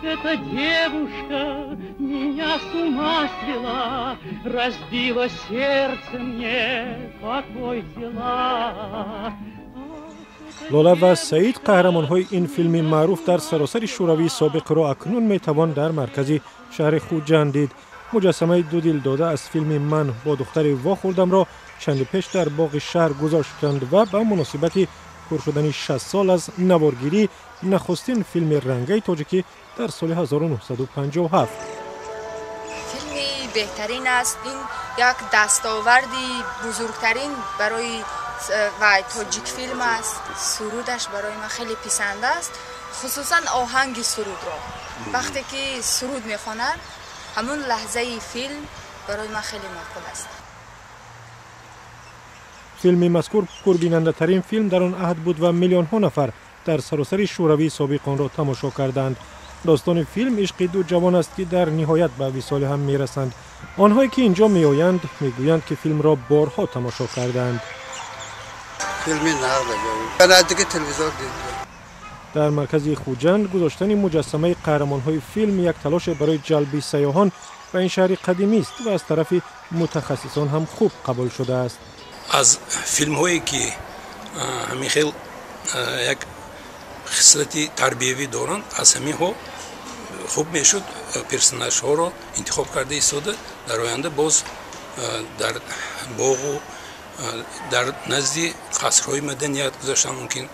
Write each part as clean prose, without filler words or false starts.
Эта девушка меня с ума свела, разбила сердце мне, покой взяла. Лола ва Саид, қаҳрамонҳои ин филми маъруф дар саросари Шӯравии собиқро акнун метавон дар маркази шаҳри Хуҷанд дид. Муҷассамаи ду дилдода аз филми «Ман бо духтаре вохӯрдамро» чанде пеш дар боғи шаҳр гузоштанд ва ба муносибати пур шудани 60 сол аз наворгирии нахустин филми рангаи тоҷикӣ дар соли 1957. Филми беҳтарин аст. Ин як дастоварди бузургтарин барои вай Тоҷикфилм аст. Сурудаш барои ман хеле писанд аст, хусусан оҳанги сурудро. Вақте ки суруд мехонад, ҳамун лаҳзаи филм барои ман хеле маъқул аст. Филми мазкур пурбинандатарин филм дар он аҳд буд ва миллионҳо нафар дар саросари Шӯравии собиқ онро тамошо карданд. Достони филм ишқи ду ҷавон аст, ки дар ниҳоят ба висоли ҳам мерасанд. Онҳое ки инҷо меоянд, мегӯянд, ки филмро борҳо тамошо карданд. Филми наздики телевизор дидам. Дар маркази Хуҷанд гузоштани муҷассамаи қаҳрамонҳои филм як талоше барои ҷалби сайёҳон ба ин шаҳри қадимист ва аз тарафи мутахассисон ҳам хуб қабул шудааст. Аз филмҳое ки ҳамин хел як хислати тарбиявӣ доранд, аз ҳаминҳо хуб мешуд персонажҳоро интихоб карда истода, дар оянда боз дар боғу дар назди қасрҳои маданият гузаштан мумкин.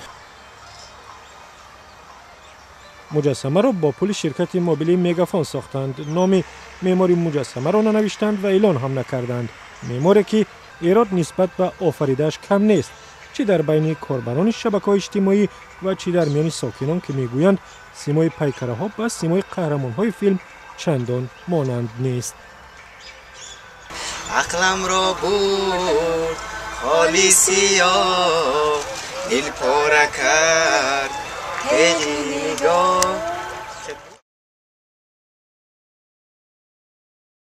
Муҷассамаро бо пули ширкати мобилии Мегафон сохтанд. Номи меъмори муҷассамаро нанавиштанд ва эълон ҳам накарданд. Меъморе, ки эрод нисбат ба офаридааш кам нест, чӣ дар байни корбарони шабакаҳои иҷтимоӣ ва чӣ дар миёни сокинон, ки мегӯянд, симои пайкараҳо ба симои қаҳрамонҳои филм чандон монанд нест. Ақламро бурд холи сиёҳ, дил пора кард теғи нигоҳ.